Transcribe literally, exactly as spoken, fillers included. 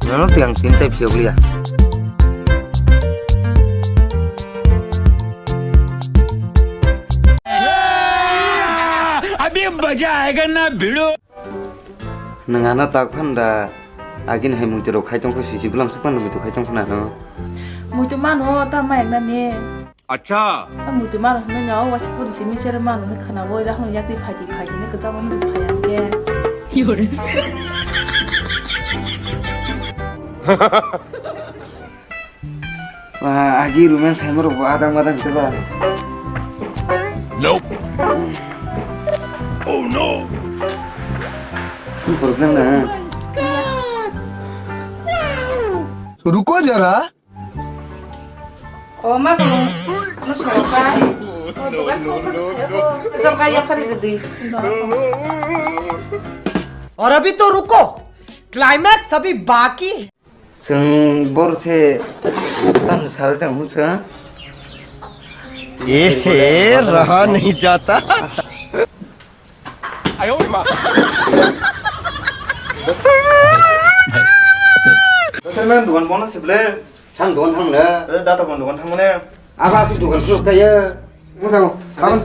Nono tiyang sini tei phiyok liya. अभी मजा आएगा ना भिड़ो। Nwng ano tak phan da, agini hai muitu rok khai tongkho, sisi bulam swk phan muitu khai tongkho nano. Muitu mano ta ma ekna ni. Acha. A muitu mano hwnwi no wasi puri si miser mano hwnwi khana bo ira hwnwi yakti phaidi phaidi ni kwchang hwnwi phai ang khe. Wah, agi rumen saimoro bo adang madang keba. Nope. Oh no. Problem na. रुको जरा। Oh, ma ko. No, no, no, no. Jom kaya pari gede. और अभी तो रुको, क्लाइमैक्स अभी बाकी है। Chwng bor se tam sal tang hwn chwng. ए, रहा नहीं जाता। Dosen men dukan bono se ble. Sang dukan thang le. Eh, data bon dukan thang mane. Aba si dukan khuluk ta ye. Mo sang. Abang.